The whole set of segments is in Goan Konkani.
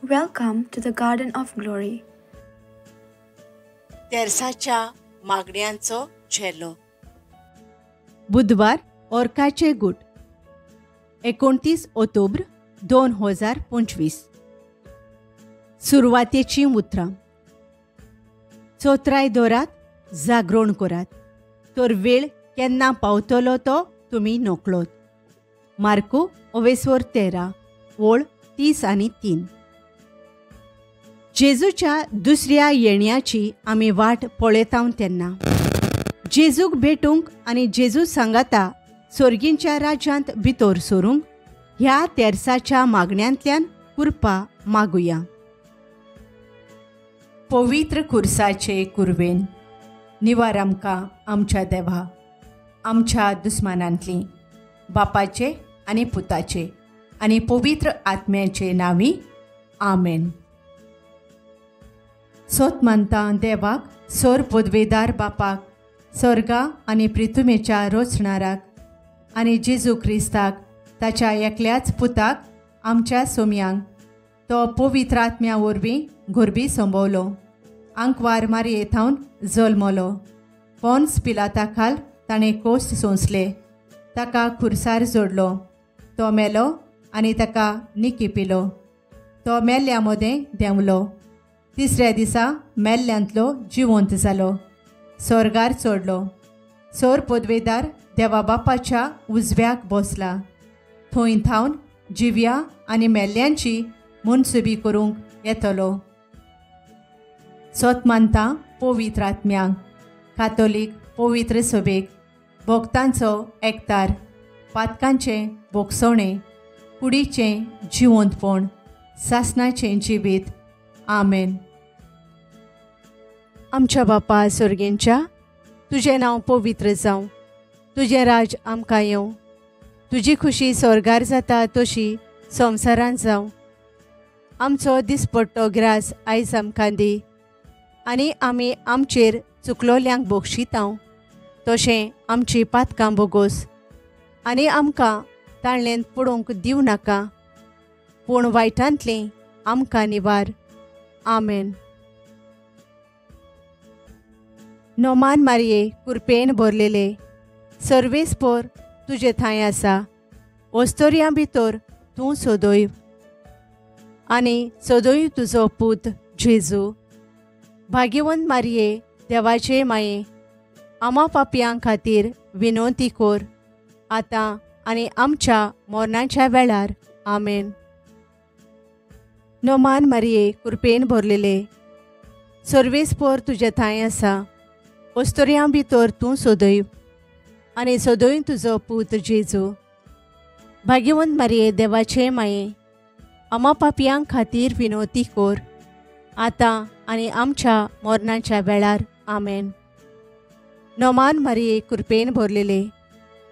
Welcome to the Garden of Glory. तेर्साच्या मागण्यांचो झेलो. बुधवार ओर्काचे गुट 29 ऑक्टोबर 2025. सुरवातेचीं उतरां. चोत्राय दवरात, जागरण करात, तर वेळ केन्ना पावतलो तो तुमी नकळत. मार्को ओवेस्वर 13 ओळ 30 आनी 3. जेजूच्या दुसऱ्या येण्याची आमी वाट पळयता तेन्ना जेजूक भेटूंक आनी जेजू सांगाता सोर्गींच्या राज्यांत भितर सरूंक ह्या तेर्साच्या मागण्यांतल्यान कृपा मागुया. पवित्र खुर्साचे कुरवेन निवार आमकां आमच्या देवा, आमच्या दुस्मानांतली, बापाचे आनी पुताचे आनी पवित्र आत्म्याचे नांवी, आमेन. सोत मानता देवाक, सोर पदवेदार बापाक, सोर्गा आनी प्रिथुमेच्या रोचणाराक आनी जेजू क्रिस्ताक ताच्या एकल्याच पुताक आमच्या सोम्यांक, तो पवित्र आत्म्या वरवीं गोरबी संभवलो, आंकवार मारये थावन जल्मलो, पोन्स पिलाता खाल ताणें कोश्ट सोंसले, ताका खुर्सार जोडलो, तो मेलो आनी ताका निकी पिलो, तो मेल्ल्या मदें देंवलो, तिसऱ्या दिसा मेल्ल्यांतलो जिवंत जालो, सोर्गार चडलो, सोर पदवेदार देवा बापाच्या उजव्याक बसला, थंय थावन जिव्या आनी मेल्ल्यांची मनसुबी करूंक येतलो. सोत मानता पवित्र आत्म्यांक, कातोलीक पवित्र सभेक, भक्तांचो एकतार, पातकांचें भोगसणें, कुडीचें जिवंतपण, सासणाचें जिवीत, आमेन. आमच्या बापा सोर्गेंच्या, तुजें नांव पवित्र जावं, तुजें राज आमकां येवं, तुजी खुशी सोर्गार जाता तशी संवसारांत जावं. आमचो दिसपट्टो ग्रास आयज आमकां दी आनी आमी आमचेर चुकलोल्यांक बोगशितांव तशें आमची पातकां बोगोस आनी आमकां ताळ्ळेंत पडोवंक दिवं नाका, पूण वायटांतलें आमकां निवार, आमेन. नोमान मारये कुरपेन भरलेले, सर्वेस्पोर तुजे थंय आसा, ओस्तोरयां भितर तूं सोदोय आनी सोदोय तुजो पूत जेजू. भाग्यवंत मारये देवाचे माये, आमा पापयां खातीर विनवती कोर, आतां आनी आमच्या मरणाच्या वेळार, आमेन. नोमान मारये कुरपेन भरलेले, सर्वेस्पोर तुजे थंय आसा, ओस्तोरयां भितर तूं सोदय आनी सोदय तुजो पूत जेजू. भाग्यवंत मारये देवाचे माये, आमा पापयां खातीर विनवती कोर, आतां आनी आमच्या मरणाच्या वेळार, आमेन. नोमान मारये कुरपेन भरलेले,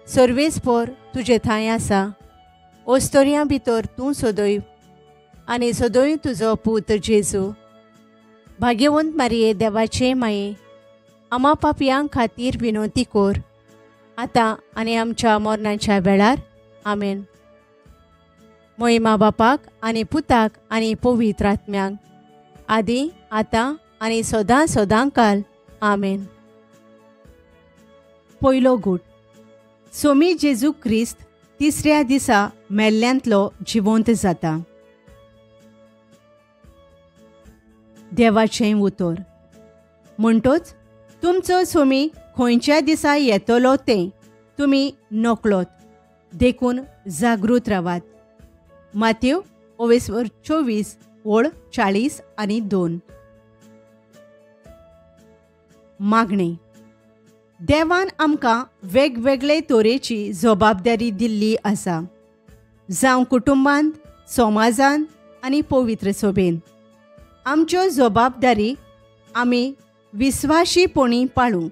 सर्वेस्पोर तुजे थंय आसा, ओस्तोरयां भितर तूं सोदय आनी सोदय तुजो पूत जेजू. भाग्यवंत मारये देवाचे माये, आमा पापयां खातीर विनवती कोर, आतां आनी आमच्या मरणाच्या वेळार, आमेन. मोहिमा बापाक आनी पुताक आनी पवित्र आत्म्यांक, आदी आतां आनी सदां सदां काल, आमेन. पयलो गूट. सोमी जेजू क्रिस्त तिसऱ्या दिसा मेल्ल्यांतलो जिवंत जाता. देवाचें उतर. म्हणटोच तुमचो सोमी खंयच्या दिसा येतलो तें तुमी नकळत, देखून जागृत रावात. मातेव ओवेस्वर 24 ओळ 40 आनी 2. मागणें. देवान आमकां वेगवेगळे तरेची जबाबदारी दिल्ली आसा, जावं कुटुंबांत, समाजांत आनी पवित्र सभेन. आमच्यो जबाबदारी आमी विस्वाशीपणी पाळूंक,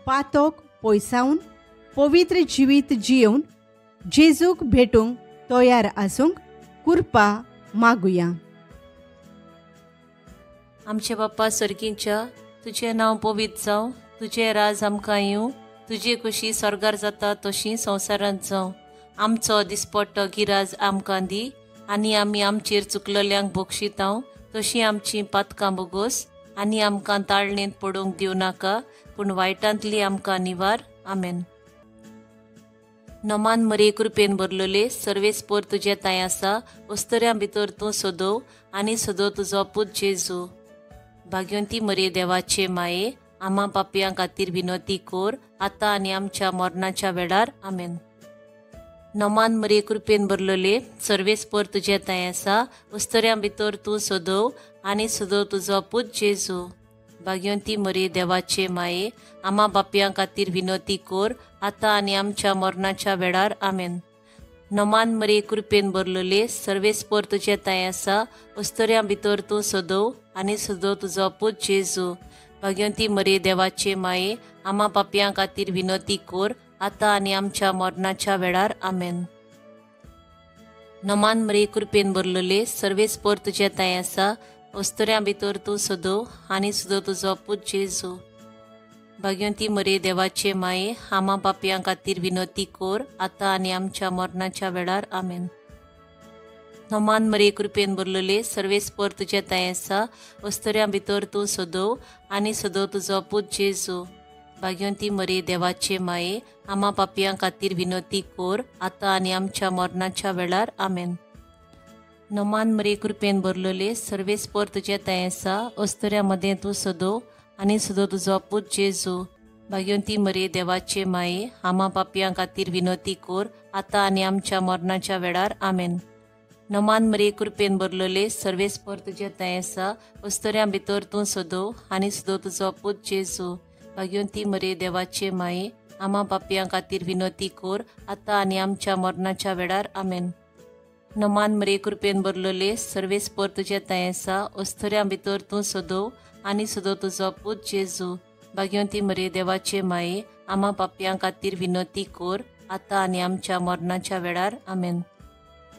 पातक पयसावन पवित्र जिवीत जियेवन जेजूक भेटूंक तयार आसूंक कृपा मागुया. आमचे बाप्पा सर्गींच्या, तुजें नांव पवित्र जावं, तुजें राज आमकां येवं, तुजी खुशी स्वर्गार जाता तशी संवसारांत जावं. आमचो दिसपट्टो गिराज आमकां दी आनी आमी आमचेर चुकलल्यांक बोगशितांव तशीं आमचीं पातकां बोगोस आनी आमकां ताळणेंत पडूंक दिवं नाका पूण वायटांतली आमकां निवार. आमेन. नमान मरे कृपेन भरलेले सर्वेस्पोर तुजे तांय आसा अस्तऱ्यां भितर तूं सोदोव आनी सोदो तुजो पूत जेजू. भाग्यवंती मरे देवाचे माये आमा पापयां खातीर विनोती कोर आतां आनी आमच्या मरणाच्या वेळार. आमेन. नमान मरे कृपेन भरलेले सर्वेस्पोर तुजे तांय आसा अस्तऱ्यां भितर तूं सोदोव आनी सोदो तुजो पूत जेजू. भाग्यवंती मरे देवाचे माये आमा बापयां खातीर विनोती कोर आतां आनी आमच्या मरणाच्या वेळार. आमेन. नमान मरे कृपेन भरलेले सर्वेस्पोर तुजे तांय आसा अस्तऱ्यां भितर तूं सोदोव आनी सोदो तुजो पूत जेजू. भाग्यवंती मरे देवाचे माये आमा पापयां खातीर विनोती कोर आतां आनी आमच्या मरणाच्या वेळार. आमेन. नमान मरे कृपेन भरलेले सर्वेस्पोर तुजे तांय आसा अस्तऱ्यां भितर तूं सोदोव आनी सोदो तुजो पूत जेजू. भाग्यवंती मरे देवाचे माये आमा पापयां खातीर विनोती कोर आतां आनी आमच्या मरणाच्या वेळार. आमेन. नमान मरे कृपेन भरलेले सर्वेस्पोर तुजे तांय आसा अस्तऱ्यां भितर तूं सोदोव आनी सोदो तुजो पूत जेजू. भाग्यवंती मरे देवाचे माये आमा पापयां खातीर विनोती कोर आतां आनी आमच्या मरणाच्या वेळार. आमेन. नमान मरे कृपेन भरलेले सर्वेस्पोर तुजे तांय आसा अस्तऱ्यां मदें तूं सोदोव आनी सोदो तुजो पूत जेजू. भाग्यवंती मरे देवाचे माये आमा पापयां खातीर विनोती कोर आतां आनी आमच्या मरणाच्या वेळार. आमेन. नमान मरे कृपेन भरलेले सर्वेस्पोर तुजे तांय आसा अस्तऱ्यां भितर तूं सोदोव आनी सोदो तुजो पूत जेजू. भाग्यवंती मरे देवाचे माये आमा पापयां खातीर विनोती कोर आतां आनी आमच्या मरणाच्या वेळार. आमेन. नमान मरे कृपेन भरलेले सर्वेस्पोर तुजे तांय आसा अस्तऱ्यां भितर तूं सोदोव आनी सोदो तुजो पूत जेजू. भाग्यवंती मरे देवाचे माये आमा पापयां खातीर विनोती कोर आतां आनी आमच्या मरणाच्या वेळार. आमेन.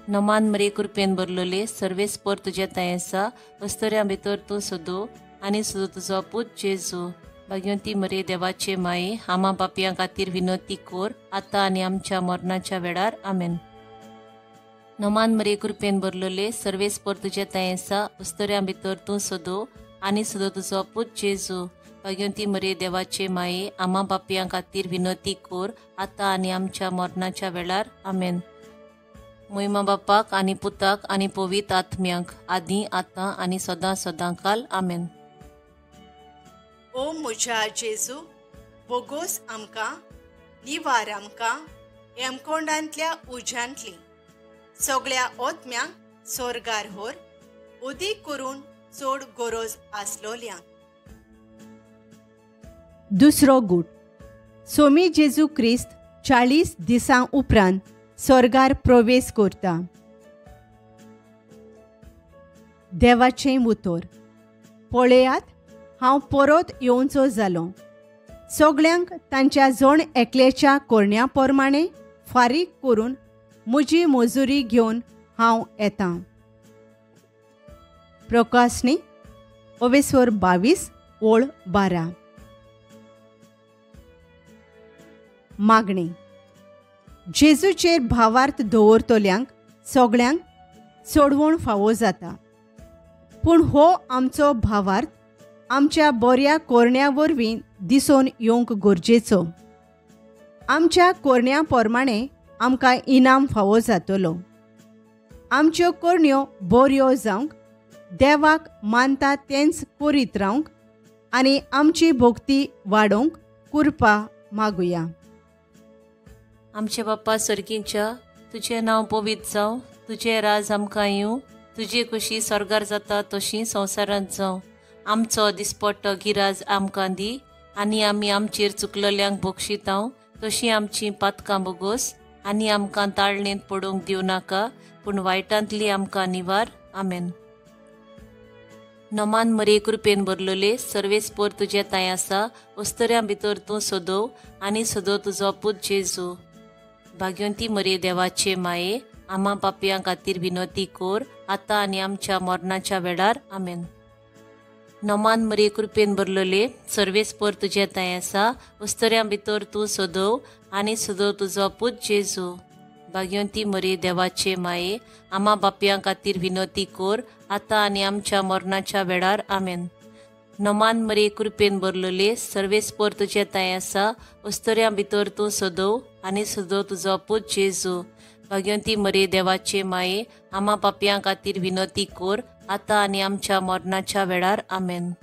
नमान मरे कृपेन भरलेले सर्वेस्पोर तुजे तांय आसा अस्तऱ्यां भितर तूं सोदोव आनी सोदो तुजो पूत जेजू. भाग्यवंती मरे देवाचे माये आमा पापयां खातीर विनोती कोर आतां आनी आमच्या मरणाच्या वेळार. आमेन. नमान मरे कृपेन भरलेले सर्वेस्पोर तुजे तांय आसा अस्तऱ्यां भितर तूं सोदोव आनी सोदो तुजो पूत जेजू. भाग्यवंती मरे देवाचे माये आमा पापयां खातीर विनोती कोर आतां आनी आमच्या मरणाच्या वेळार. आमेन. मोहिमा बापाक आनी पुताक आनी पवित्र आत्म्यांक आदी आतां आनी सदां सदां काल. आमेन. ओ म्हज्या जेजू बोगोस आमकां निवार आमकां हेमकोंडांतल्या उज्यांतली सगळ्या ओतम्यांक सोर्गार होर उदीक करून चड गरज आसलोल्यांक. दुसरो गूट. सोमी जेजू क्रिस्त 40 दिसां उपरांत स्वर्गार प्रवेश करता. देवाचें उतर. पळयात हांव परत येवचो जालो. सगळ्यांक तांच्या जण एकल्याच्या करण्या प्रमाणे फारीक करून म्हजी मजुरी घेवन हांव येतां. प्रकाशनी ओवेस्वर 22:12. मागणी. जेजूचेर भावार्थ दवरतल्यांक सगळ्यांक सोडवण फावो जाता, पूण हो आमचो भावार्थ आमच्या बऱ्या करण्या वरवीं दिसून येवंक गरजेचो. आमच्या करण्या प्रमाणे आमकां इनाम फावो जातलो. आमच्यो करण्यो बऱ्यो जावंक देवाक मानता तेंच करीत रावंक आनी आमची भक्ती वाडोवंक कृपा मागुया. आमचे बाप्पा सर्गींच्या तुजें नांव पवित्र जावं, तुजें राज आमकां येवं, तुजी खुशी स्वर्गार जाता तशी संवसारांत जावं. आमचो दिसपट्टो गिराज आमकां दी आनी आमी आमचेर चुकलल्यांक बोगशितांव तशीं आमचीं पातकां बोगोस आनी आमकां ताळणेंत पडूंक दिवं नाका पूण वायटांतली आमकां निवार. आमेन. नमान मरे कृपेन भरलेले सर्वेस्पोर तुजे तांय आसा अस्तऱ्यां भितर तूं सोदोव आनी सोदो तुजो पूत जेजू. भाग्यवंती मरे देवाचे माये आमा पापयां खातीर विनोती कोर आतां आनी आमच्या मरणाच्या वेळार. आमेन. नमान मरे कृपेन भरलेले सर्वेस्पोर तुजे तांय आसा अस्तऱ्यां भितर तूं सोदोव आनी सोदो तुजो पूत जेजू. भाग्यवंती मरिये देवाचे माये, आमा बापयां खातीर विनोती कोर, आतां आनी आमच्या मरणाच्या वेळार. आमेन. नमान मरिये कृपेन भरलेले, सर्वेस्पर तुजे तांय आसा, अस्तुऱ्यां भितर तूं सदोव आनी सदो तुजो पूत जेजू. भाग्यवंती मरिये देवाचे माये, आमा पापयां खातीर विनोती कोर, आतां आनी आमच्या मरणाच्या वेळार. आमेन.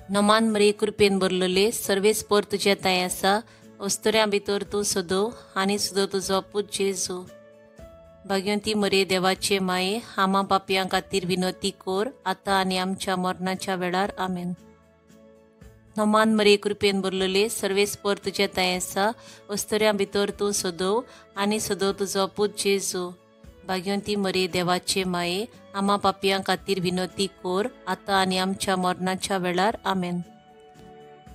नमान मरिये कृपेन भरलेले, सर्वेस्पर तुजे तांय आसा, अस्तुऱ्यां भितर तूं सदोव आनी सदो तुजो पूत जेजू. भाग्यवंती मरिये देवाचे माये, आमा पापयां खातीर विनोती कोर, आतां आनी आमच्या मरणाच्या वेळार. आमेन. नमान मरिये कृपेन भरलेले, सर्वेस्पर तुजे तांय आसा, अस्तुऱ्यां भितर तूं सदोव आनी सदो तुजो पूत जेजू. भाग्यवंती मरिये देवाचे माये, आमा पापयां खातीर विनोती कोर, आतां आनी आमच्या मरणाच्या वेळार. आमेन.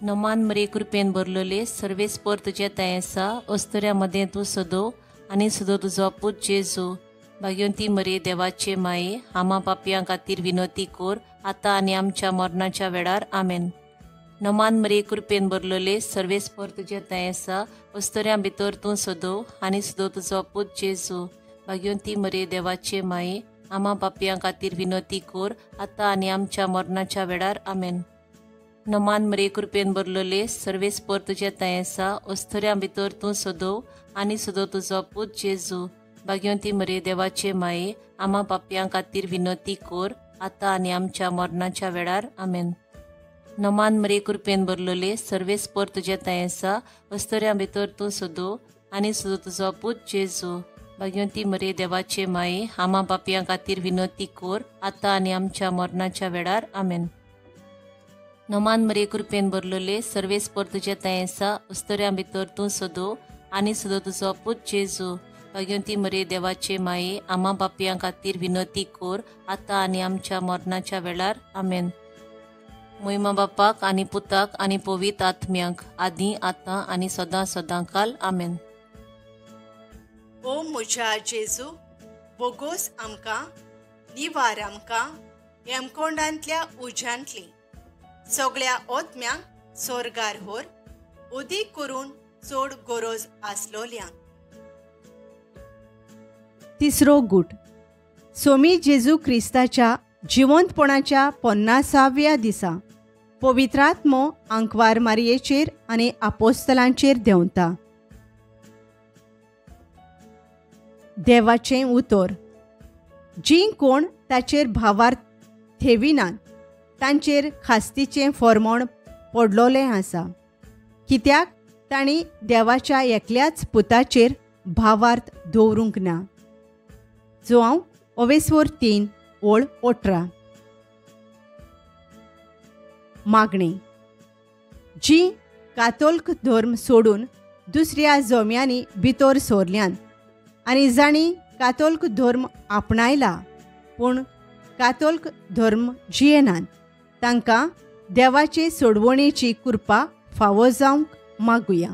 नमान मरिये कृपेन भरलेले, सर्वेस्पर तुजे तांय आसा, अस्तुऱ्यां मदें तूं सदोव आनी सदो तुजो पूत जेजू. भाग्यवंती मरिये देवाचे माये, आमा पापयां खातीर विनोती कोर, आतां आनी आमच्या मरणाच्या वेळार. आमेन. नमान मरिये कृपेन भरलेले, सर्वेस्पर तुजे तांय आसा, अस्तुऱ्यां भितर तूं सदोव आनी सदो तुजो पूत जेजू. भाग्यवंती मरिये देवाचे माये, आमा पापयां खातीर विनोती कोर, आतां आनी आमच्या मरणाच्या वेळार. आमेन. नमान मरिये कृपेन भरलेले, सर्वेस्पर तुजे तांय आसा, अस्तुऱ्यां भितर तूं सदोव आनी सदो तुजो पूत जेजू. भाग्यवंती मरिये देवाचे माये, आमा पापयां खातीर विनोती कोर, आतां आनी आमच्या मरणाच्या वेळार. आमेन. नमान मरिये कृपेन भरलेले, सर्वेस्पर तुजे तांय आसा, अस्तुऱ्यां भितर तूं सदोव आनी सदो तुजो पूत जेजू. भाग्यवंती मरिये देवाचे माये, आमा पापयां खातीर विनोती कोर, आतां आनी आमच्या मरणाच्या वेळार. आमेन. नमान मरिये कृपेन भरलेले, सर्वेस्पर तुजे तांय आसा, अस्तुऱ्यां भितर तूं सदोव आनी सदो तुजो पूत जेजू. भाग्यवंती मरिये देवाचे माये, आमा पापयां खातीर विनोती कोर, आतां आनी आमच्या मरणाच्या वेळार. आमेन. मोहिमा बापाक आनी पुताक आनी पवित्र आत्म्यांक, आदीं आतां आनी सदां सदां काल. आमेन. ओ म्हज्या जेजू, बोगोस आमकां, निवार आमकां हेमकोंडांतल्या उज्यांतली, सगळ्या ओतम्यांक सोर्गार होर, उदीक करून चड गरज आसलोल्यांक. तिसरो गूट. सोमी जेजू क्रिस्ताच्या जिवंतपणाच्या 50व्या दिसा पवित्रात्मो आंकवार मारयेचेर आनी आपोस्तलांचेर देंवता. देवाचें उतर. जीं कोण ताचेर भावार्थ ठेविनात तांचेर खास्तीचें फॉर्मोण पडलोलें आसा, कित्याक तांणी देवाच्या एकल्याच पुताचेर भावार्थ दवरूंक ना. जुआंव ओवेस्वर 3:18. मागणी. जी कातोल्क धर्म सोडून दुसऱ्या जोम्यांनी भितर सोरल्यान आनी जांणी कातोल्क धर्म आपणायला पूण कातोल्क धर्म जियेनात तांकां देवाचे सोडवणेची कृपा फावो जावंक मागुया.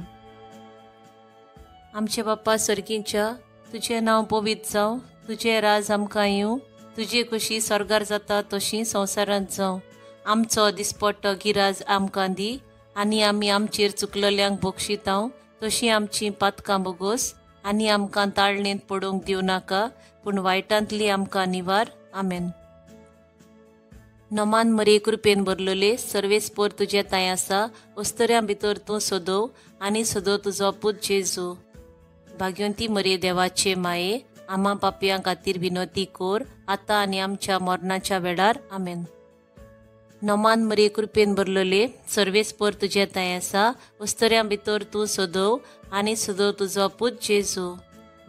आमचे बाप्पा सर्गींच्या, तुजें नांव पवित्र जावं, तुजें राज आमकां येवं, तुजी खुशी स्वर्गार जाता तशी संवसारांत जावं. आमचो दिसपट्टो गिराज आमकां दी आनी आमी आमचेर चुकलेल्यांक बक्षितांव तशी आमची पातकां बोगोस आनी आमकां ताळणेंत पडूंक दिवं नाका, पूण वायटांतली आमकां निवार. आमेन. नमान मरिये कृपेन भरलेले, सर्वेस्पर तुजे तांय आसा, अस्तुऱ्यां भितर तूं सदोव आनी सदो तुजो पूत जेजू. भाग्यवंती मरिये देवाचे माये, आमा पापयां खातीर विनोती कोर, आतां आनी आमच्या मरणाच्या वेळार. आमेन. नमान मरिये कृपेन भरलेले, सर्वेस्पर तुजे तांय आसा, अस्तुऱ्यां भितर तूं सदोव आनी सदो तुजो पूत जेजू.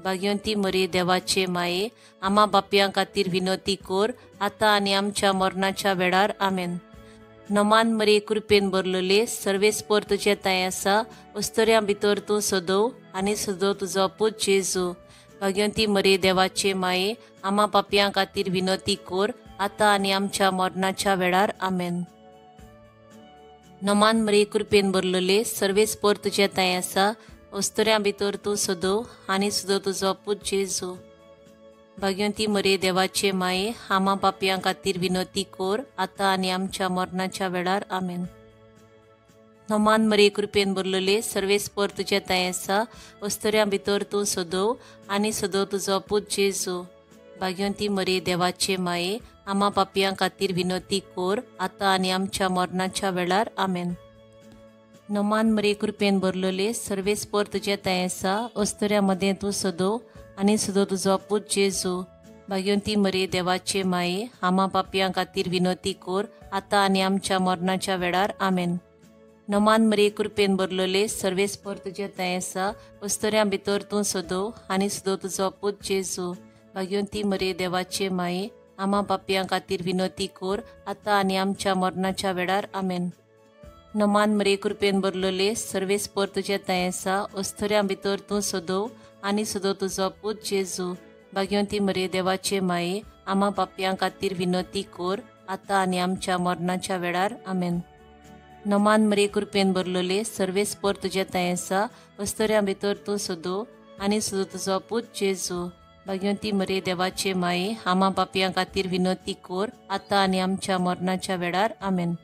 भाग्यवंती मरिये देवाचे माये, आमा बापयां खातीर विनोती कोर, आतां आनी आमच्या मरणाच्या वेळार. आमेन. नमान मरिये कृपेन भरलेले, सर्वेस्पर तुजे तांय आसा, अस्तुऱ्यां भितर तूं सदोव आनी सदो तुजो पूत जेजू. भाग्यवंती मरिये देवाचे माये, आमा पापयां खातीर विनोती कोर, आतां आनी आमच्या मरणाच्या वेळार. आमेन. नमान मरिये कृपेन भरलेले, सर्वेस्पर तुजे तांय आसा, अस्तुऱ्यां भितर तूं सदोव आनी सदो तुजो पूत जेजू. भाग्यवंती मरिये देवाचे माये, आमा पापयां खातीर विनोती कोर, आतां आनी आमच्या मरणाच्या वेळार. आमेन. नमान मरिये कृपेन भरलेले सर्वेस्पर तुज्या तांय आसा अस्तुऱ्यां भितर तूं सदो आनी सदो तुजो पूत जेजू. भाग्यवंती मरिये देवाचे माये आमा पापयां खातीर विनवती कोर आतां आनी आमच्या मरणाच्या वेळार. आमेन. नमान मरिये कृपेन भरलेले सर्वेस्पर तुज्या तांय आसा अस्तुऱ्यां मदें तूं सदो आनी सदो तुजो पूत जेजू. भाग्यवंती मरिये देवाचे माये आमा पापयां खातीर विनवती कोर आतां आनी आमच्या मरणाच्या वेळार. आमेन. नमान मरिये कृपेन भरलेले सर्वेस्पर तुज्या तांय आसा अस्तुऱ्यां भितर तूं सदो आनी सदो तुजो पूत जेजू. भाग्यवंती मरिये देवाचे माये आमा पापयां खातीर विनवती कोर आतां आनी आमच्या मरणाच्या वेळार. आमेन. नमान मरिये कृपेन भरलेले सर्वेस्पर तुज्या तांय आसा अस्तुऱ्यां भितर तूं सदो आनी सदो तुजो पूत जेजू. भाग्यवंती मरिये देवाचे माये आमा पापयां खातीर विनवती कोर आतां आनी आमच्या मरणाच्या वेळार. आमेन. नमान मरिये कृपेन भरलेले सर्वेस्पर तुज्या तांय आसा अस्तुऱ्यां भितर तूं सदो आनी सदो तुजो पूत जेजू. भाग्यवंती मरिये देवाचे माये आमा पापयां खातीर विनवती कोर आतां आनी आमच्या मरणाच्या वेळार. आमेन.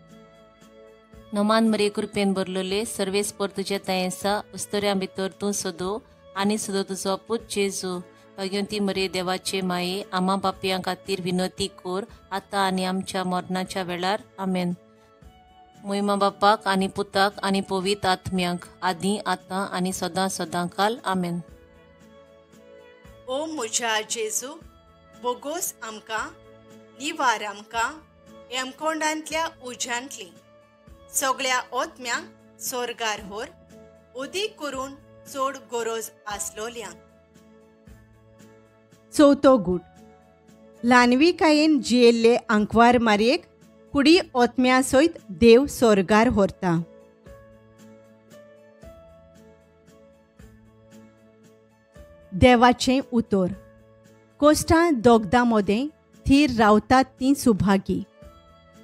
नमान मरिये कृपेन भरलेले सर्वेस्पर तुज्या तांय आसा अस्तुऱ्यां भितर तूं सदो आनी सदो तुजो पूत जेजू. भाग्यवंती मरिये देवाचे माये आमा पापयां खातीर विनवती कोर आतां आनी आमच्या मरणाच्या वेळार. आमेन. मोहिमा बापाक आनी पुताक आनी पवित्र आत्म्याक आदी आतां आनी सदां सदां काल. आमेन. ओ म्हज्या जेजू बोगोस आमकां निवार आमकां यमकोंडांतल्या उज्यांतली सगळ्या ओतम्यांक सोर्गार होर उदीक करून चड गरज आसलोल्यांक. चवथो गूट. ल्हानविकायेन जियेल्ले आंकवार मारयेक कुडी ओतम्या सयत देव सोर्गार व्हरता. देवाचें उतर. कोश्टां दोगदां मदें थीर रावतात तीं सुभागी.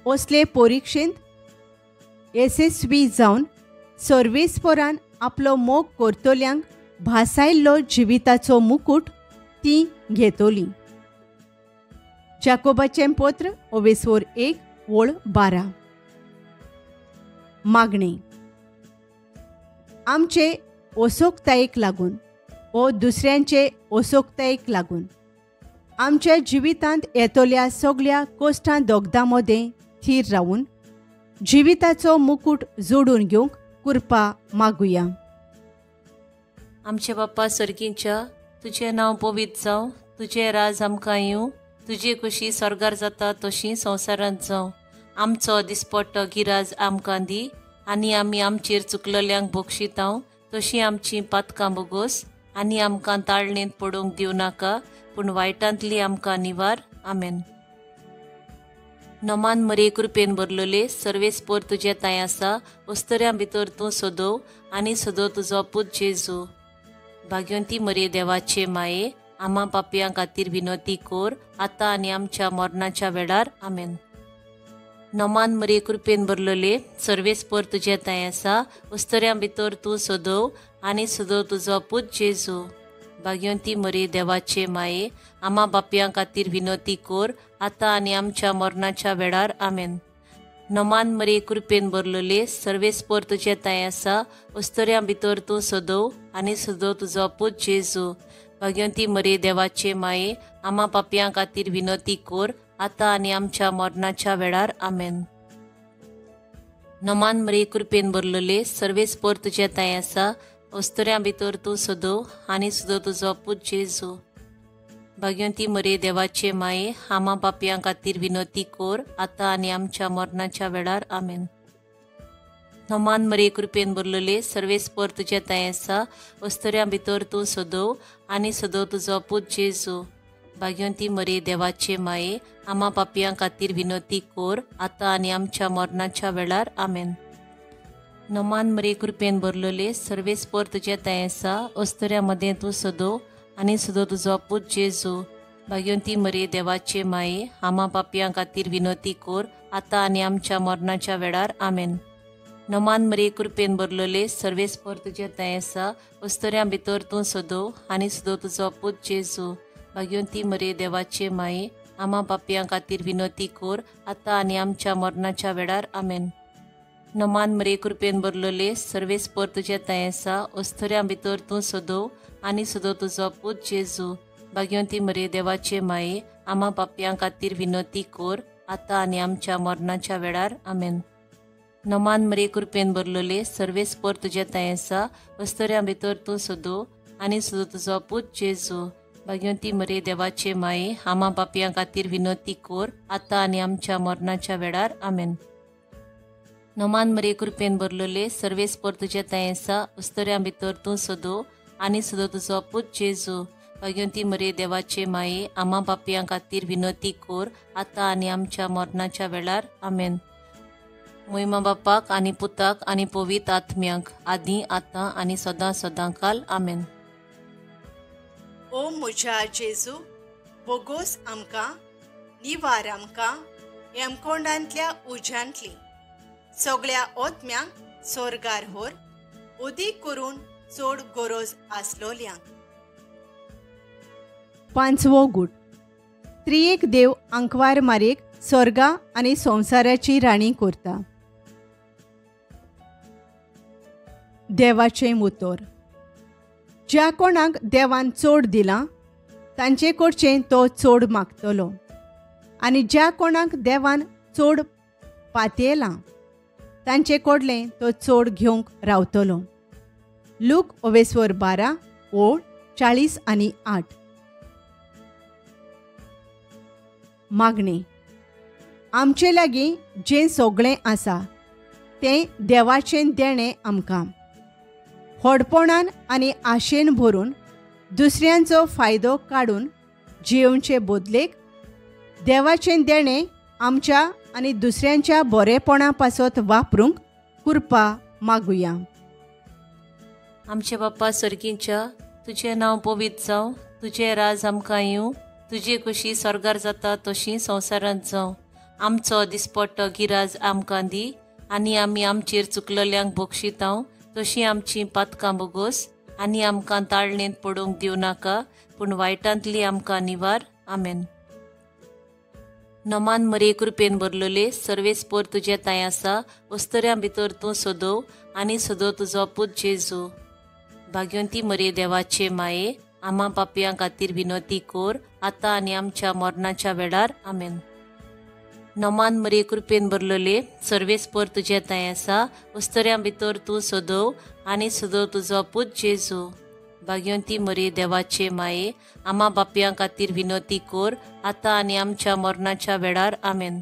असले परिक्षेंत येसस्वी जावन सर्वेस्परान आपलो मोग करतल्यांक भासायल्लो जिविताचो मुकूट तीं घेतली. जाकोबाचें पत्र ओवेसोर 1:12. मागणें. आमचे ओसोकतायेक लागून ओ दुसऱ्यांचे ओसोकतायेक लागून आमच्या जिवितांत येतल्या सगळ्या कोश्टां दोगदां मदें थीर रावून जिविताचो मुकूट जोडून घेवंक कृपा मागुया. आमचे बाप्पा सर्गींच्या तुजें नांव पवित्र जावं, तुजें राज आमकां येवं, तुजे कुशी स्वर्गार जाता तशी संवसारांत जावं. आमचो दिसपट्टो गिराज आमकां दी आनी आमी आमचेर चुकलल्यांक बक्षितांव तशी आमची पातकां बोगोस आनी आमकां ताळणेंत पडूंक दिवं नाका पूण वायटांतली आमकां निवार. आमेन. नमान मरिये कृपेन भरलेले सर्वेस्पर तुज्या तांय आसा अस्तुऱ्यां भितर तूं सदो आनी सदो तुजो पूत जेजू. भाग्यवंती मरिये देवाचे माये आमा पापयां खातीर विनवती कोर आतां आनी आमच्या मरणाच्या वेळार. आमेन. नमान मरिये कृपेन भरलेले सर्वेस्पर तुज्या तांय आसा अस्तुऱ्यां भितर तूं सदो आनी सदो तुजो पूत जेजू. भाग्यवंती मरिये देवाचे माये आमा बापयां खातीर विनवती कोर आतां आनी आमच्या मरणाच्या वेळार. आमेन. नमान मरिये कृपेन भरलेले सर्वेस्पर तुज्या तांय आसा अस्तुऱ्यां भितर तूं सदो आनी सदो तुजो पूत जेजू. भाग्यवंती मरिये देवाचे माये आमा पापयां खातीर विनवती कोर आतां आनी आमच्या मरणाच्या वेळार. आमेन. नमान मरिये कृपेन भरलेले सर्वेस्पर तुज्या तांय आसा अस्तुऱ्यां भितर तूं सदो आनी सदो तुजो पूत जेजू. भाग्यवंती मरिये देवाचे माये आमा पापयां खातीर विनवती कोर आतां आनी आमच्या मरणाच्या वेळार. आमेन. नमान मरिये कृपेन भरलेले सर्वेस्पर तुज्या तांय आसा अस्तुऱ्यां भितर तूं सदो आनी सदो तुजो पूत जेजू. भाग्यवंती मरिये देवाचे माये आमा पापयां खातीर विनवती कोर आतां आनी आमच्या मरणाच्या वेळार. आमेन. नमान मरिये कृपेन भरलेले सर्वेस्पर तुज्या तांय आसा अस्तुऱ्यां मदें तूं सदो आनी सदो तुजो पूत जेजू. भाग्यवंती मरिये देवाचे माये आमा पापयां खातीर विनवती कोर आतां आनी आमच्या मरणाच्या वेळार. आमेन. नमान मरिये कृपेन भरलेले सर्वेस्पर तुज्या तांय आसा अस्तुऱ्यां भितर तूं सदो आनी सदो तुजो पूत जेजू. भाग्यवंती मरिये देवाचे माये आमा पापयां खातीर विनवती कोर आतां आनी आमच्या मरणाच्या वेळार. आमेन. नमान मरे कृपेन भरलेले सर्वेस्पर तुज्या थंय आसा, अस्तुऱ्यां भितर तूं सदो आनी सदो तुजो पूत जेजू। भाग्यवंती मरे देवाचे माये, आमा पापयां खातीर विनवती कर, आतां आनी आमच्या मरणाच्या वेळार। आमेन। नमान मरे कृपेन भरलेले सर्वेस्पर तुज्या थंय आसा, अस्तुऱ्यां भितर तूं सदो आनी सदो तुजो पूत जेजू। भाग्यवंती मरे देवाचे माये, आमा पापयां खातीर विनवती कर, आतां आनी आमच्या मरणाच्या वेळार। आमेन। नमान मरे कृपेन भरलेले सर्वेस्पर तुज्या थंय आसा, अस्तुऱ्यां भितर तूं सदो आनी सदो तुजो पूत जेजू। भाग्यवंती मरे देवाचे माये, आमा पापयां खातीर विनवती कर, आतां आनी आमच्या मरणाच्या वेळार। आमेन। मोहिमा बापाक आनी पुताक आनी पवित्र आत्म्याक, आदी आतां आनी सदां सदां काल। आमेन। ओ म्हज्या जेजू, बोगोस आमकां, निवार आमकां यमकोंडांतल्या उज्यांतली सगळ्या ओतम्यांक सोर्गार होर, उदीक करून चड गरज आसलोल्यांक। पांचवो गूट। त्रियेक देव आंकवार मारेक स्वर्गा आनी संवसाराची राणी करता। देवाचें उतर। ज्या कोणाक देवान चड दिलां तांचे कडचें तो चड मागतलो, आनी ज्या कोणाक देवान चड पातयेलां तांचे कडलें तो चड घेवंक रावतलो। लूक ओवेस्वर 12 ओळ 40 आनी 8। मागणें। आमचे लागीं जें सगळें आसा तें देवाचें देणें आमकां। व्हडपणान आनी आशेन भरून दुसऱ्यांचो फायदो काडून जियेवचे बदलेक देवाचें देणें आमच्या आनी दुसऱ्यांच्या बरेपणा पासत वापरूंक कृपा मागुया। आमचे बाप्पा सर्गींच्या, तुजें नांव पवित्र जावं, तुजें राज आमकां येवं, तुजी खुशी स्वर्गार जाता तशी संवसारांत जावं। आमचो दिसपट्टो गिराज आमकां दी, आनी आमी आमचेर चुकलल्यांक बक्षितांव तशी आमची पातकां बोगोस, आनी आमकां ताळणेंत पडूंक दिवं नाका, पूण वायटांतली आमकां निवार। आमेन। नमान मरे कृपेन भरलेले सर्वेस्पर तुज्या थंय आसा, अस्तुऱ्यां भितर तूं सदो आनी सदो तुजो पूत जेजू। भाग्यवंती मरे देवाचे माये, आमा पापयां खातीर विनवती कर, आतां आनी आमच्या मरणाच्या वेळार। आमेन। नमान मरे कृपेन भरलेले सर्वेस्पर तुज्या थंय आसा, अस्तुऱ्यां भितर तूं सदो आनी सदो तुजो पूत जेजू। भाग्यवंती मरे देवाचे माये, आमा बापयां खातीर विनवती कर, आतां आनी आमच्या मरणाच्या वेळार। आमेन।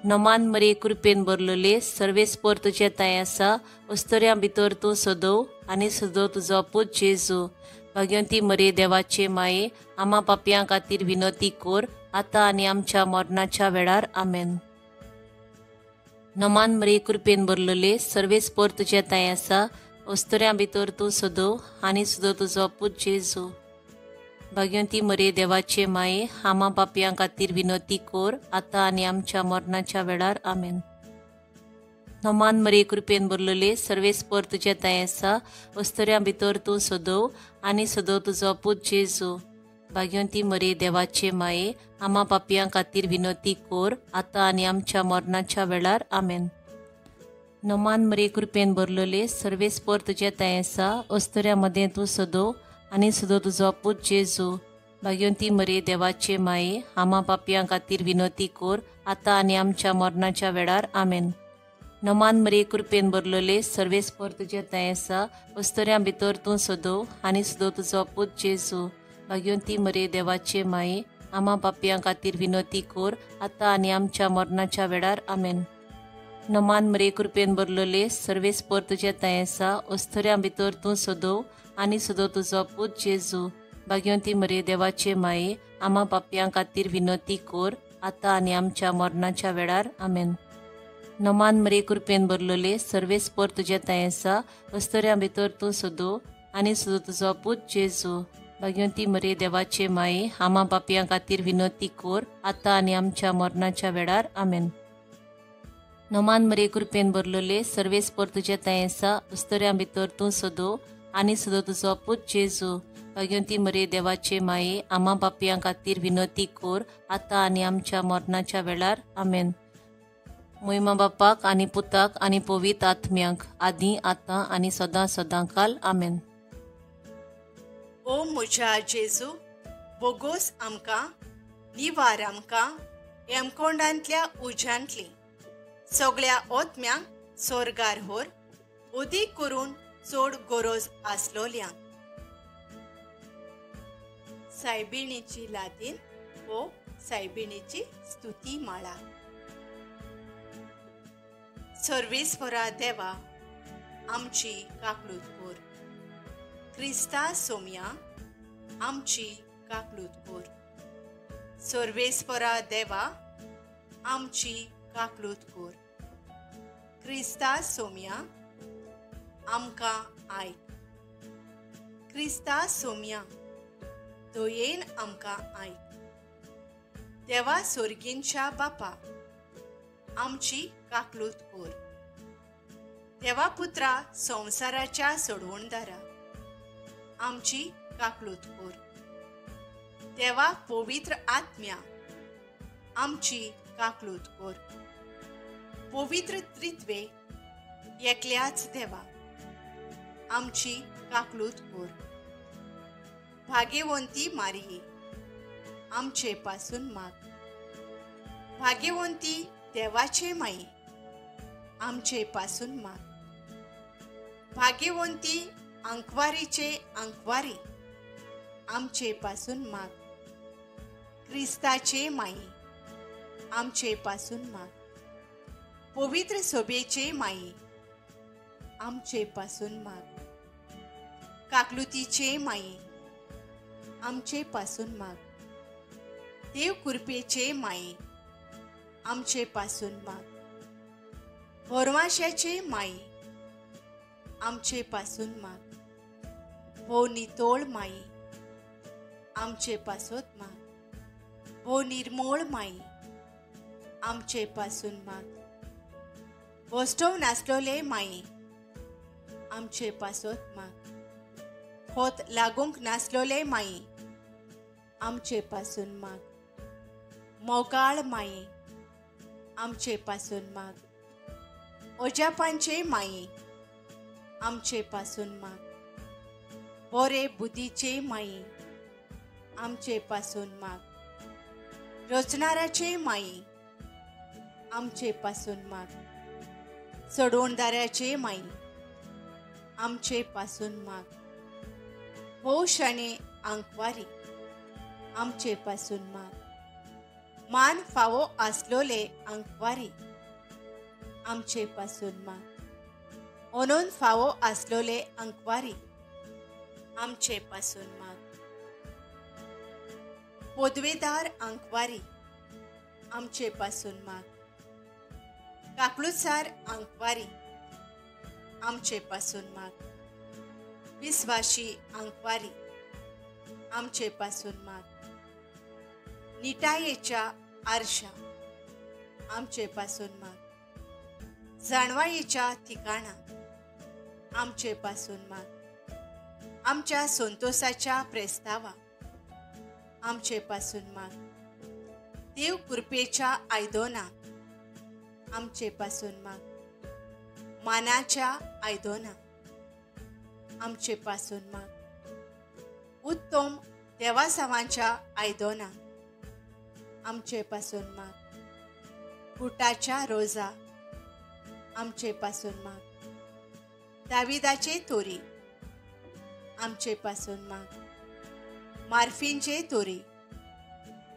नमान मरे कृपेन भरलेले सर्वेस्पर तुज्या थंय आसा, अस्तुऱ्यां भितर तूं सदो आनी सदो तुजो पूत जेजू। भाग्यवंती मरे देवाचे माये, आमा पापयां खातीर विनवती कर, आतां आनी आमच्या मरणाच्या वेळार। आमेन। नमान मरे कृपेन भरलेले सर्वेस्पर तुज्या थंय आसा, अस्तुऱ्यां भितर तूं सदो आनी सदो तुजो पूत जेजू। भाग्यवंती मरे देवाचे माये, आमा पापयां खातीर विनवती कर, आतां आनी आमच्या मरणाच्या वेळार। आमेन। नमान मरे कृपेन भरलेले सर्वेस्पर तुज्या थंय आसा, अस्तुऱ्यां भितर तूं सदो आनी सदो तुजो पूत जेजू। भाग्यवंती मरे देवाचे माये, आमा पापयां खातीर विनवती कर, आतां आनी आमच्या मरणाच्या वेळार। आमेन। नमान मरे कृपेन भरलेले सर्वेस्पर तुज्या थंय आसा, अस्तुऱ्यां मदें तूं सदो आनी सदो तुजो पूत जेजू। भाग्यवंती मरे देवाचे माये, आमा पापयां खातीर विनवती कर, आतां आनी आमच्या मरणाच्या वेळार। आमेन। नमान मरे कृपेन भरलेले सर्वेस्पर तुज्या थंय आसा, अस्तुऱ्यां भितर तूं सदो आनी सदो तुजो पूत जेजू। भाग्यवंती मरे देवाचे माये, आमा पापयां खातीर विनवती कर, आतां आनी आमच्या मरणाच्या वेळार। आमेन। नमान मरे कृपेन भरलेले सर्वेस्पर तुज्या थंय आसा, अस्तुऱ्यां भितर तूं सदो आनी सदो तुजो पूत जेजू। भाग्यवंती मरे देवाचे माये, आमा पापयां खातीर विनवती कर, आतां आनी आमच्या मरणाच्या वेळार। आमेन। नमान मरे कृपेन भरलेले सर्वेस्पर तुज्या थंय आसा, अस्तुऱ्यां भितर तूं सदो आनी सदो तुजो पूत जेजू। भाग्यवंती मरे देवाचे माये, आमा पापयां खातीर विनवती कर, आतां आनी आमच्या मरणाच्या वेळार। आमेन। नमान मरे कृपेन भरलेले सर्वेस्पर तुज्या थंय आसा, अस्तुऱ्यां भितर तूं सदो आनी सदो तुजो पूत जेजू। भाग्यवंती मरे देवाचे माये, आमा पापयां खातीर विनवती कर, आतां आनी आमच्या मरणाच्या वेळार। आमेन। मोहिमा बापाक आनी पुताक आनी पवित्र आत्म्याक, आदी आतां आनी सदां सदां काल. आमेन. ओ म्हज्या जेजू, बोगोस आमकां, निवार आमकां यमकोंडांतल्या उज्यांतली सगळ्या ओत्म्यांक सोर्गार होर, उदीक करून चड गरज आसलोल्यांक. सायबिणीची लातीन वो सायबिणीची स्तुती माळा. सर्वेस्परा देवा, आमची काकळूत कोर. क्रिस्ता सोम्या, आमची काकळूत कोर. सर्वेस्परा देवा, आमची काकळूत कोर. क्रिस्ता सोम्या, आमकां आयक. क्रिस्ता सोम्या, दयेन आमकां आयक. देवा सोर्गींच्या बापा, आमची काकळूत कोर. देवा पुत्रा संवसाराच्या सोडवणदारा, आमची काकळूत कोर. देवा पवित्र आत्म्या, आमची काकळूत कोर. पवित्र त्रित्वे एकल्याच देवा, आमची काकळूत कोर. भाग्यवंती मारिये, आमचे पासून माग. भाग्यवंती देवाचे माई, आमचे पासून माग. भाग्यवंती आंकवारीचे आंकवारी, आमचे पासून माग. क्रिस्ताचे माई, आमचे पासून माग. पवित्र सोबेचे माई, आमचे पासून माग. काकलुतीचे माई, आमचे पासून माग. देव कृपेचे माई, आमचे पासून माग. भोरवाशाचे माई, आमचे पासून माग. भोव नितोळ माई, आमचे पासत माग. भोव निर्मोळ माई, आमचे पासून माग. भोस्टोव नासलोले माई, आमचे पासत माग. खोत लागूंक नासलोले माई, आमचे पासून माग. मोगाळ माई, आमचे पासून माग. ओजापांचे माई, आमचे पासून माग. बोरे बुद्धीचे माई, आमचे पासून माग. रचणाराचे माई, आमचे पासून माग. सोडवणदाराचे माई, आमचे पासून माग. भोव शाणे आंकवारी, आमचे पासून माग. मान फावो आसलोले आंकवारी, आमचे पासून माग. ओनून फावो आसलोले आंकवारी, आमचे पासून माग. पदवेदार आंकवारी, आमचे पासून माग. काकळुसार आंकवारी, आमचे पासून माग. विस्वाशी आंकवारी, आमचे पासून माग. निटायेच्या आरशा, आमचे पासून माग. जाणवायेच्या ठिकाणा, आमचे पासून माग. आमच्या संतोषाच्या प्रस्तावा, आमचे पासून माग. देव कृपेच्या आयदोना, आमचे पासून माग. मानाच्या आयदोना, आमचे पासून माग. उत्तम देवासावांच्या आयदोना, आमचे पासून माग. फुटाच्या रोजा, आमचे पासून माग. दाविदाचे तोरी, आमचे पासून माग. मार्फींचे तोरी,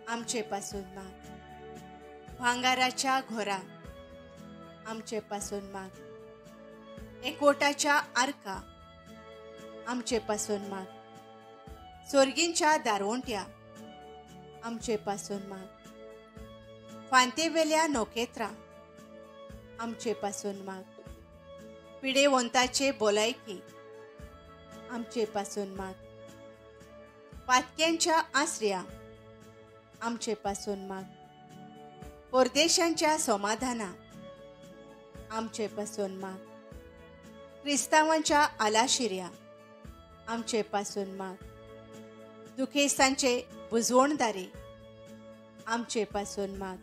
आमचे पासून माग. भांगाराच्या घोरा, आमचे पासून माग. एकवटाच्या आर्का, आमचे पासून माग. सोर्गींच्या दारवंट्या, आमचे पासून माग. फांतेवेल्या नोकेत्रा, आमचे पासून माग. पिडेवंताचे बोलायकी, आमचे पासून माग. पातक्यांच्या आसऱ्या, आमचे पासून माग. परदेशांच्या समाधाना, आमचे पासून माग. क्रिस्तावांच्या आलाशिऱ्या, आमचे पासून माग. दुखेस्तांचे बुजवणदारे, आमचे पासून माग.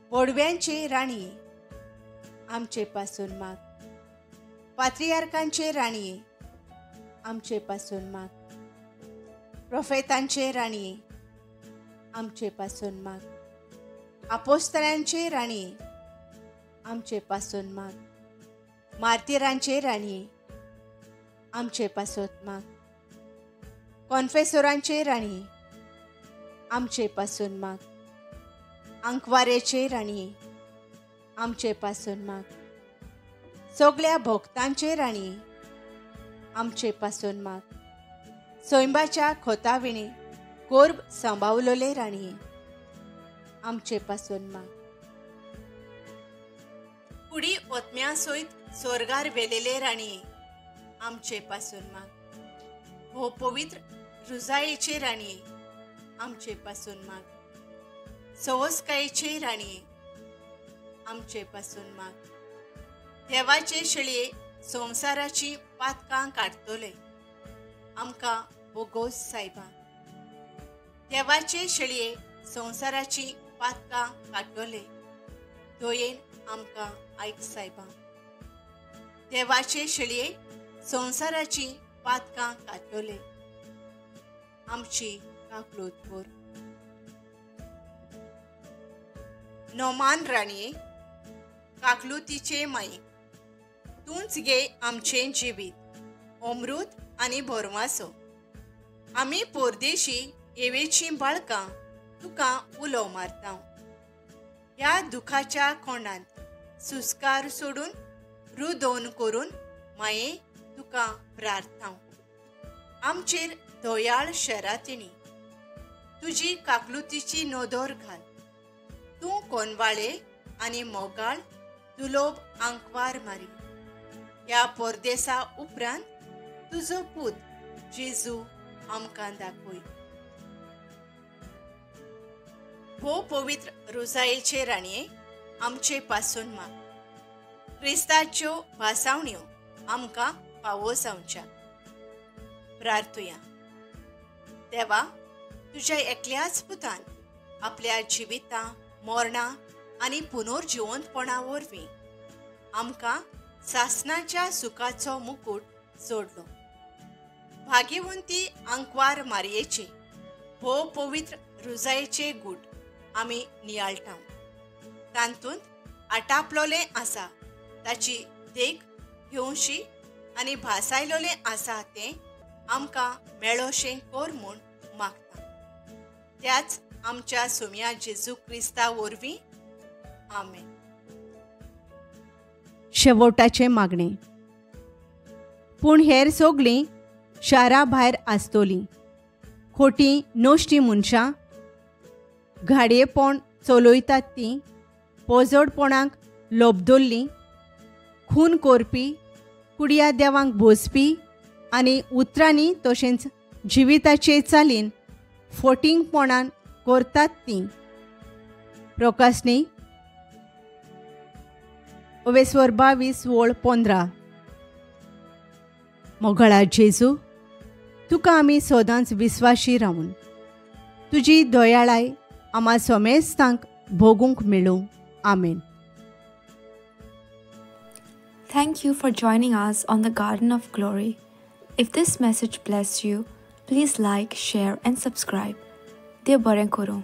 बोडव्यांचे राणये आमचे पासून माग. पात्रियार्कांचे राणये आमचे पासून माग. प्रोफेतांचे राणये आमचे पासून माग. आपोस्तलांचे राणये आमचे पासून माग. मार्तिरांचे राणये आमचे पासून माग. कॉन्फेसोरांचे राणये आमचे पासून माग. आंकवारेचे राणये आमचे पासून माग. सगळ्या भोक्तांचे राणये आमचे पासून माग. सोयंबाच्या खोताविणे कोर्ब सांबावलोले राणये आमचे पासून माग. कुडी ओतम्या सयत स्वर्गार वेलेले राणये आमचे पासून माग. हो पवित्र रुजायेचे राणये आमचे पासून माग. सवसकायेचे राणये आमचे पासून माग. देवाचे शेळये संवसाराची पातकां काडटले आमकां बोगोस सायबा. देवाचे शेळये संवसाराची पातकां काडटले दयेन आमकां आयक सायबा. देवाचे शेळये संवसाराची पातकां काडटले आमची काकलूत कर. नोमान राणये काकलुतीचे माई तूंच गे आमचें जिवीत अमृत आनी भरवासो. आमी पोरदेशी येवेचीं बाळकां तुका उलो मारता. ह्या दुखाच्या कोणांत सुस्कार सोडून रुदोन करून माये तुका प्रार्थना. आमचेर दयाळ शरातिणी तुजी काकलुतीची नदर घाल. तूं कोनवाळे आनी मोगाळ दुलोब आंकवार मारी. ह्या परदेसा उपरांत तुजो पूत जेजू आमकां दाखय. भोव पवित्र रोजायेचे राणये आमचे पासून माग. क्रिस्ताच्यो भासावण्यो आमकां फावो जावच्या. प्रार्थुया. देवा, तुज्या एकल्याच पुतान आपल्या जिविता मरणां आनी पुनर्जिवंतपणा वरवीं आमकां सासणाच्या सुखाचो मुकूट जोडलो. भाग्यवंती आंकवार मारयेचे भोव पवित्र रुजायेचे गूट आमी नियाळटा. तातूंत आटापलोलें आसा ताची देख घेवशी आनी भासायलोलें आसा तें आमकां मेळोशें कर म्हूण मागता. त्याच आमच्या सोम्या जेजू क्रिस्ता वरवीं आमेन. शेवटाचें मागणें. पूण हेर सगळीं शारा भायर आसतलीं. खोटी नश्टी मनशां घाडयेपण चलयतात तीं पोजडपणाक लोबदोल्लीं खून करपी कुडया देवांक भोसपी आनी उतरांनी तशेंच जिविताचे चालीन फोटिंगपणान करतात तीं. प्रकाशनी ओवेस्वर 22 वळ 15. मोगळा जेजू, तुका आमी सदांच विस्वाशी रावून तुजी दयाळाय आमा समेस्तांक भोगूंक मेळूं. आमेन. Thank you for joining us on the Garden of Glory. If this message blessed you, please like, share and subscribe. देव बरें करूं.